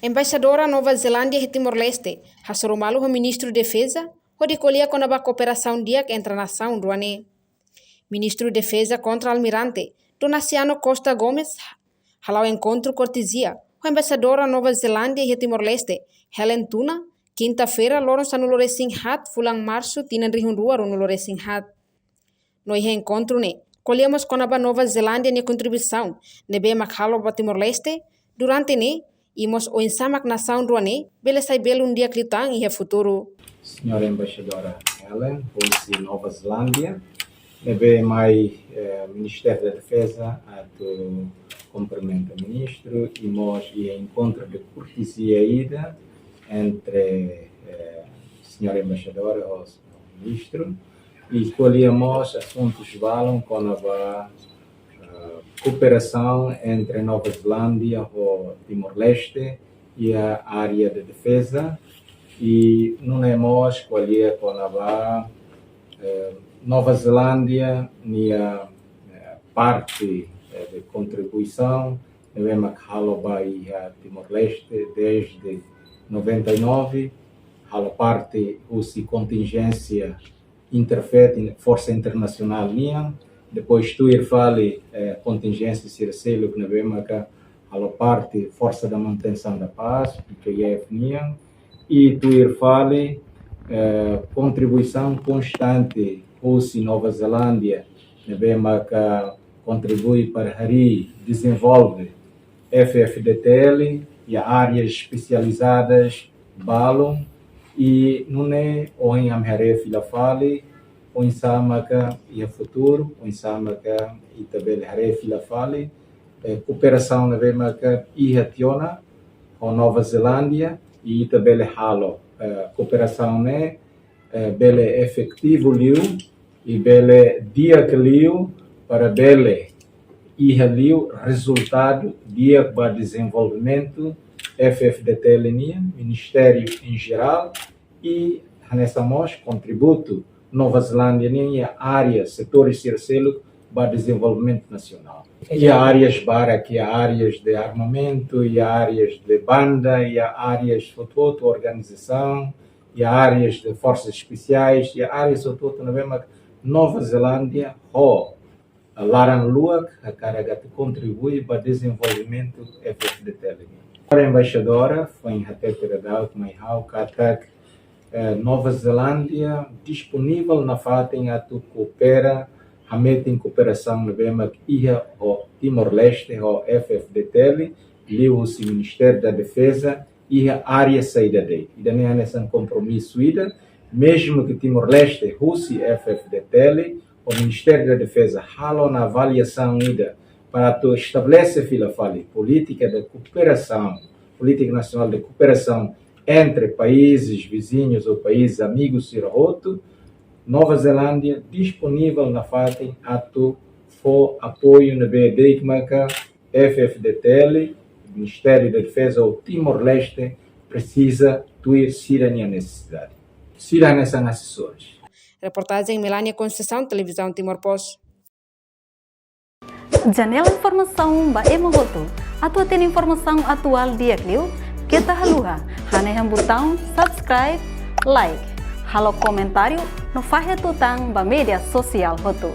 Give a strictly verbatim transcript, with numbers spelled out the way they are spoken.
Embaixadora Nova Zelándia iha Timor-Leste hasoru malu ho Ministru Defeza, hodi ko'alia kona-ba kooperasaun di'ak entre nasaun rua ne'e. Ministru Defeza Kontra-Almirante Donaciano Costa Gomes hala'o enkontru kortezia ho Embaixadora Nova Zelándia iha Timor-Leste, Helen Tuna, kinta-feira, loron sanulu-resin-haat fulan Marsu tinan rihun rua ruanulu-resin-haat. No iha enkontru ne'e, ko'alia mós kona-ba Nova Zelándia nia kontribuisaun ne'ebé mak halo ba Timor-Leste durante ne'e, i mós oinsá mak nasaun rua ne'e bele sai belun di'ak liután iha futuru. Señora Embaixadora Helen, husi Nova Zelándia, ne'ebé mai, eh, Ministériu Defeza atu kumprimenta ministru, i mós iha enkontru de kortezia ida entre, eh, señora Embaixadora ho ministru, i ko'alia mós asuntus balun kona-ba, eh, kooperasaun entre Nova Zelándia ho Timor-Leste iha área de defeza, i nune'e mós ko'alia kona-ba, eh, Nova Zelándia nia, eh, parte, eh, de kontribuisaun ne'ebé mak halo ba iha Timor-Leste desde noventa e nove, halo parte husi kontinjénsia INTERFET, in-, forsa internasionál nian, depois tuir fali, eh, kontinjénsia sira seluk ne'ebé maka halo parte Força da Manutenção da Paz, I K F nian, i tuir fali, eh, kontribuisaun konstante husi Nova Zelándia, ne'ebé maka kontribui para harii, dezenvolve F F D T L iha áreas espesializadas balun, i nune'e ohin ami haree fila fali oinsá maka iha futuru, oinsá maka ita bele haree fila fali, eh, kooperasaun ne'ebé maka iha tiha ona ho Nova Zelándia, i ita bele halo, eh, kooperasaun ne'e, eh, bele efetivu liu i bele di'ak liu para bele iha liu rezultadu di'ak ba dezenvolvimentu F F D T L nian, Ministériu em geral, i hanesan mós kontributu Nova Zelándia nian iha área, setores sira seluk ba dezenvolvimentu nasionál. Iha áreas barak, iha áreas de armamentu, iha áreas de banda, iha áreas hotu-hotu, organizasaun, iha áreas de forças especiais, iha áreas hotu-hotu ne'ebé mak Nova Zelándia ho laran luak hakarak atu kontribui ba dezenvolvimentu F F D T L nian. Para embaixadora, foin hatete daudauk mai ha'u katak, eh, Nova Zelándia disponivel nafatin atu koopera, hametin kooperasaun ne'ebé mak iha ho Timor-Leste, ho F F D T L, liuhusi Ministériu da Defeza, iha área saida de'it. Ida-ne'e hanesan kompromisu ida, mezmu ke Timor-Leste husi F F D T L, o Ministériu da Defeza halo ona avaliasaun ida para atu estabelese fila fali polítika de kooperasaun, polítika nasionál de kooperasaun entre países vizinhos ou países amigos sira hotu, Nova Zelándia disponivel nafatin atu fó apoiu ne'ebé de'it maka F F D T L, Ministériu da Defeza ou Timor-Leste presiza tuir sira-nia nesesidade. Sira hanesan asesores. Reportajen Melania Conceição, Televizaun Timor Post. Janela informasaun ba ema hotu. Atu hatene informasaun atuál di'ak liu, keta haluha hanehan butaun subscribe, like, halo komentáriu no fahe tutan ba média sosiál hotu.